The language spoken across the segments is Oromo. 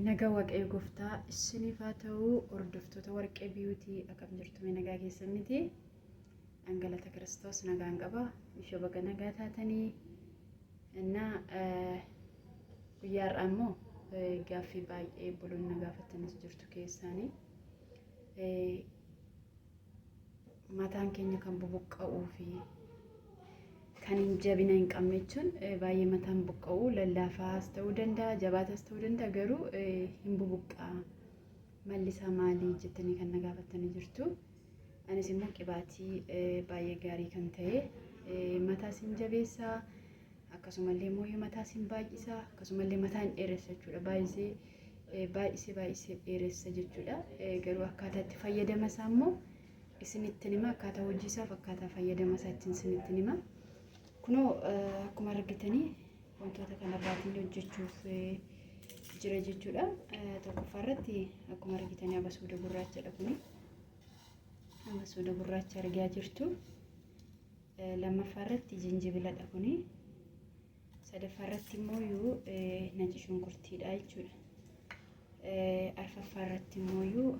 Nagaa Waaqayyo gooftaa isiniif haa ta'u, hordoftoota Warqee Biyuutii, akkam jirtu? Mee nagaa keessan miti? Dhangalata Kiristoos nagaan qaba. Ishoo, baga nagaa taatanii. Innaa guyyaa har'aa immoo gaaffii baay'ee obboloonni na gaafattanis jirtu keessaanii. Mataan keenya kan bubuqqa'uu fi kan hin jabina hin qabne jechuun, baay'ee mataan buqqa'uu, lallaafaas ta'uu danda'a, jabaataas ta'uu danda'a, garuu hin bubuqqa'a. Malli isaa maali jettanii kan na gaafattanii jirtu. Anis immoo qibaatii baay'ee gaarii kan ta'e, mataas hin jabeessaa, akkasumallee immoo mataas hin baay'isaa, akkasumallee mataa hin dheeressa jechuudha. Baay'isee baay'isee baay'isee dheeressa jechuudha. Garuu akkaataa itti fayyadama isaa immoo isinittin hima, akkaataa hojii isaaf akkaataa fayyadama isaa ittiin isinittin hima. Kunoo akkuma argitanii wantoota kanarraatiin hojjechuuf jira jechuudha. Tokkoffaa irratti akkuma argitanii abasuuda gurraachadha kuni. Abasuuda gurraacha argaa jirtu. Lammaffaa irratti jinjibiladha kuni. Sadaffaa irratti immoo iyyuu naci shunkurtiidha jechuudha. Arfaffaa irratti immoo iyyuu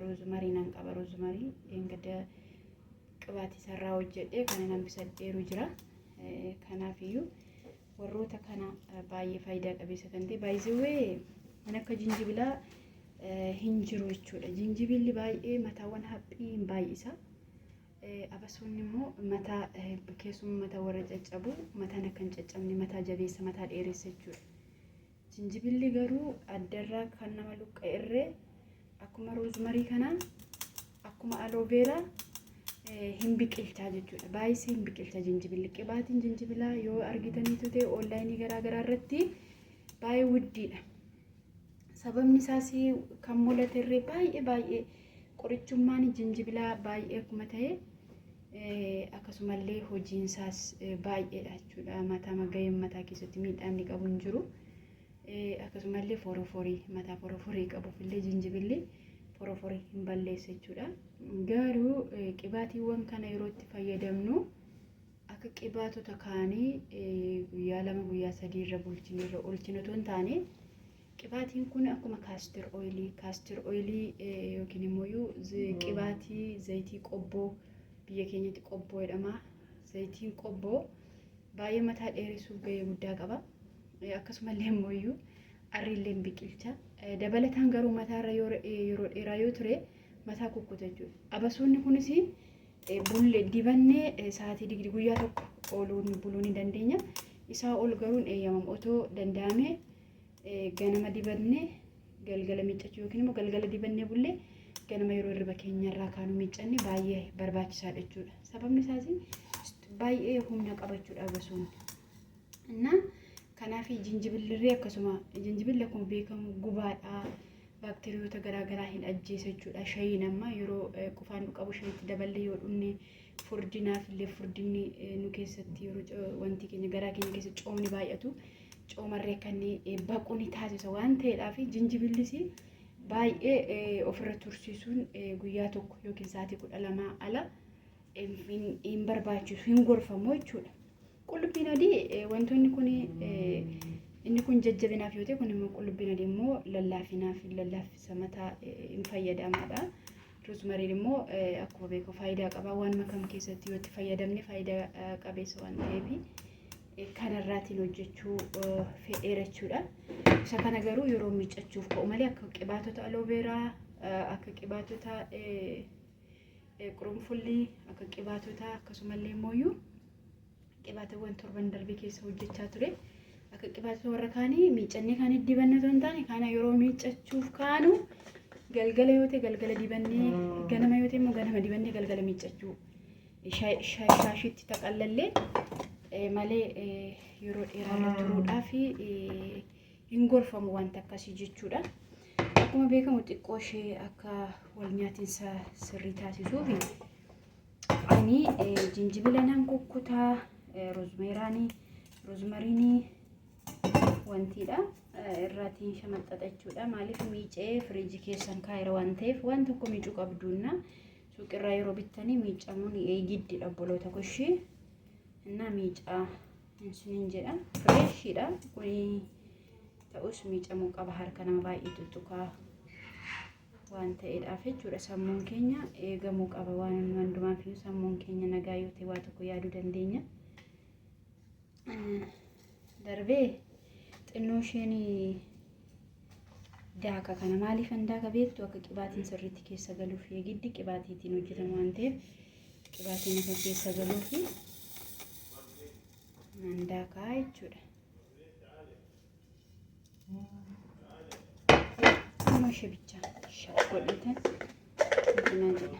roozmarii nan qaba. Roozmarii gada qibaatii isaarraa hojjedhee kan nan bisadheeru jira. Kanaaf iyyuu warroota kana baay'ee faayidaa qabeessa kan ta'e, baay'ee kan akka jinjibilaa hin jiru jechuudha. Jinjibilli baay'ee mataawwan haphii hin baay'isa. Abasuunni immoo mataa, keessumaa mataa warra caccabu, mataan akka hin caccabne mataa jabeessa, mataa dheeressa jechuudha. Jinjibilli garuu addarraa kan nama luqqa'e irree akkuma roozmarii kanaa, akkuma alooveeraa hin biqilchaa jechuudha. Baay'isee hin biqilcha jinjibilli. Qibaatiin jinjibilaa yoo argitaniitu ta'e onlaayinii garaa garaa irratti baay'ee wuddiidha. Sababni isaas kan mul'ate irree baay'ee baay'ee qorichummaan jinjibilaa baay'ee akkuma ta'e, akkasumallee hojiin isaas baay'eedha jechuudha. Mataa gaheen mataa keessatti miidhaan inni qabu hin jiru. Akkasumallee foroforii, mataa foroforii qabuuf illee jinjibilli foroforii hin balleessa jechuudha. Garuu qibaatiiwwan kana yeroo itti fayyadamnu akka qibaatota kaanii guyyaa 2, guyyaa 3 irra bulchine irra oolchine otoo hin taane, qibaatiin kun akkuma castor oilii, castor oilii yookiin immoo qibaatii zayitii qobboo, biyya keenyatti qobboo jedhama. Zayitiin qobboo baay'ee mataa dheeressuuf gahee guddaa qaba. Akkasumallee immoo arriillee biqilcha. Dabalataan garuu mataarra yeroo dheeraa yoo ture mataa kukkuta jechuudha. Abasuunni kunis bulle dibannee sa'aatii 20, guyyaa tokko ooluun buluu ni dandeenya. Isaa ol garuu hin eeyyamamu. Otoo danda'ame ganama dibannee galgala miiccachuu yookiin immoo galgala dibannee bullee ganama yeroo hirriba keenyarraa kaanu miiccanne baay'ee barbaachisaadha jechuudha. Sababni isaas baay'ee humna qabachuudha abasuun. Innaa kanaaf jinjibillirree akkasuma, jinjibilli akkuma beekamu gubaadha. Baakteeriyoota garaagaraa hin ajjeesa jechuudha. Shayiin amma yeroo qufaan nu qabu shayiitti daballee yoo dhunne, furdinaaf illee, furdinni nu keessatti yeroo wanti keenya garaa keenya keessa coomni baay'atu coomarree akka inni baqu ni taasisa waan ta'eedhaaf, jinjibillis baay'ee ofirra tursiisuun guyyaa tokko yookiin sa'aatii 12 ala hin barbaachisu, hin gorfamu jechuudha. Qullubbiin adii, wantoonni kun, inni kun jajjabinaaf yoo ta'e, kun immoo qullubbiin adii immoo lallaafinaaf, lallaaffisa mataa hin fayyadamaadha. Roozmariin immoo akkuma beekamu faayidaa qaba. Waan makam keessatti yoo itti fayyadamne faayidaa qabeessa waan ta'eef kanarraatiin hojjechuu fedheera jechuudha. Isa kana garuu yeroo miiccachuuf ka'u malee akka qibaatota alooveeraa, akka qibaatota qurunfullii, akka qibaatota akkasumallee immoo qibaatawwan torban darbe keessa hojjechaa ture. Akka qibaatota warra kaanii miiccannee kan dibanne otoo hin taane, kana yeroo miiccachuuf kaanu galgala yoo ta'e galgala dibannee, ganama yoo ta'e immoo ganama dibannee galgala miiccachuu, shaashiitti taqallallee malee yeroo dheeraa irra turuudhaaf hin gorfamu wanta akkasii jechuudha. Akkuma beekamu xiqqoo ishee akka wal nyaatinsa sirrii taasisuuf ani jinjibila nan kukkutaa, roozmeeraanii, roozmariinii wantiidha irraatiin shamaxxaxa jechuudha. Maaliif, miicee firiijii keessan kaa'eera waan ta'eef, waan tokko miicuu qabduunna suuqirraa yeroo bittanii miicamuun giddidha, obboloota koshii. Innaa miicaa isiniin jedha. Freshiidha kuni. Ta'us miicamuu qaba, harka nama baay'ee tuttuqaa waan ta'eedhaaf jechuudha. Sammuun keenya eegamuu qaba waan hundumaaf iyyuu. Sammuun keenya nagaa yoo ta'e waa tokko yaaduu dandeenya. Darbee xinnoo isheen daaka kana maaliifan daaka beektu? Akka qibaatiin sirriitti keessa galuuf, eegiddi qibaatiitiin hojjetamu waan ta'eef, qibaatiin akka keessa galuuf nan daakaa jechuudha. Amma ishee bicha shak godheetan intinaa jedha.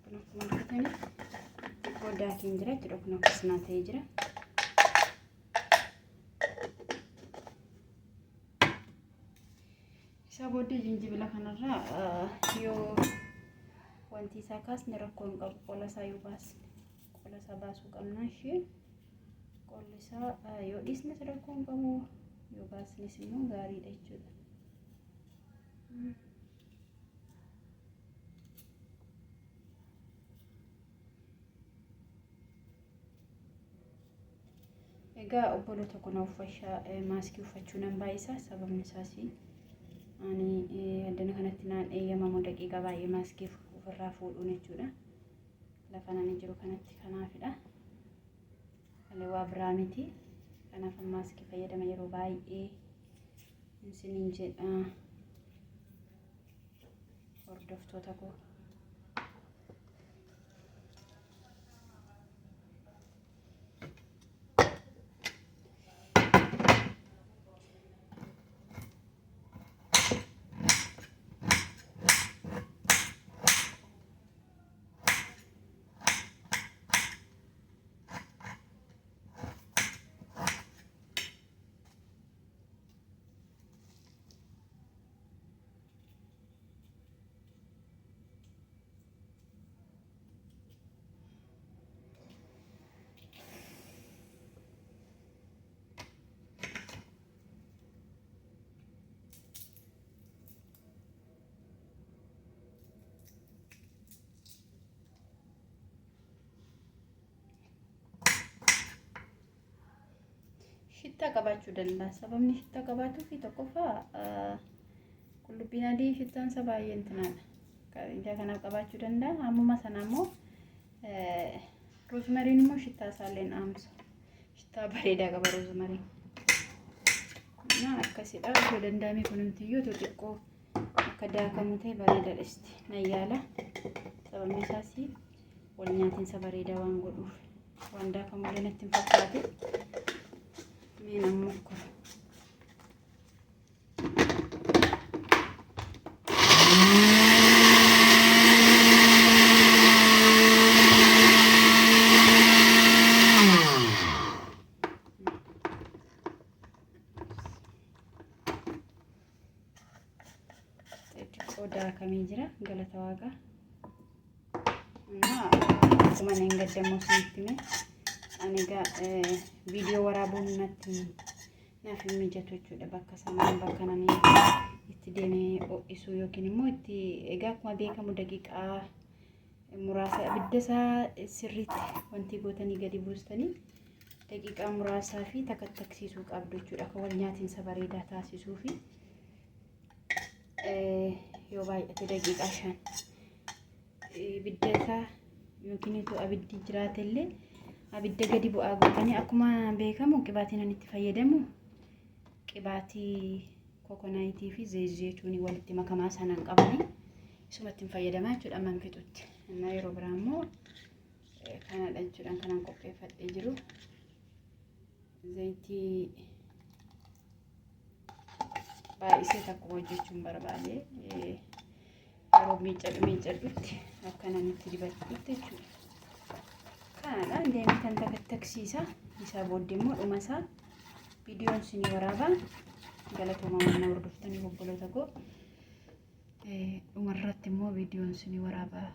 Kun akkuma argitanii xiqqoo daakiin jira jechuudha. Kun akkasumaa ta'ee jira. Isaa booddee jinjibila kanarraa yoo wanti isaa kaasne rakkoo hin qabu. Qola isaa yoo baasne, qola isaa baasuu qabna ishee. Qolli isaa yoo dhiisnes rakkoo hin qabu, yoo baasnes immoo gaariidha jechuudha. Egaa obboloota kun uffachaa maaskii uffachuu nan baay'isa. Sababni isaas ani addana kanatti naan eeyyamamu daqiiqaa baay'ee maaskii ofirraa fuudhuun jechuudha. Lafa nani jiru kanatti kanaafidha. Malee waa biraa miti. Kanaaf maaskii fayyadama yeroo baay'ee isiniin jedha, hordoftoota koo. Shittaa qabaachuu danda'a. Sababni shittaa qabaatuu fi tokkoffaa qullubbiin adii shittaan isaa baay'ee intinaadha. Ija kanaaf qabaachuu danda'a. Ammuma sana immoo roozmariin immoo shittaa isaallee dhaamsa. Shittaa bareedaa qaba roozmariin. Na akkasidha. Osoo danda'ame kunumtiyyuu otoo xiqqoo akka daakamu ta'e bareedaadha. Nan yaala. Sababni isaas wal nyaatinsa bareedaa waan godhuuf. Waan daakamu illee natti hin fakkaatu. Mee nan mokkora. Xixiqqoo daakamee jira, galata waaqaa. Akkuma hin gaddamoo isinitti hime, ani egaa viidiyoo waraabuun natti naaf hin mijatu jechuudha. Bakka sanaan bakka nani itti deemee ho'isuu yookiin immoo itti, egaa akkuma beekamu daqiiqaa muraasa abidda isaa sirriitti wanti gootanii gadi buustanii daqiiqaa muraasaa fi takattaksiisuu qabdu jechuudha. Akka wal nyaatiinsa bareedaa taasisuu fi yoo baay'ate daqiiqaa 5 ibidda isaa yookiin itoo abiddi jiraate illee abidda gadi bu'aa gootanii. Akkuma beekamu qibaatiin ani itti fayyadamu qibaatii kokonaayitii fi zeetuunii walitti makamaa sanaan qabanii isumatti hin fayyadamaa jechuudha amman fixutti. Innaa yeroo biraa immoo kanadha jechuudhaan kanan qopheeffadhee jiru. Zayitii baay'isee takkuma hojjechuun barbaade, yeroo miiccadhu miiccadhutti akka namatti dibadhutti jechuudha. Kanadha, deemee kan takattaksiisa. Isaa booddee immoo dhuma isaa viidiyoon isinii waraabaa. Galatooma waan na hordoftaniif, obboloota koo. Dhumarratti immoo viidiyoon isinii waraabaa.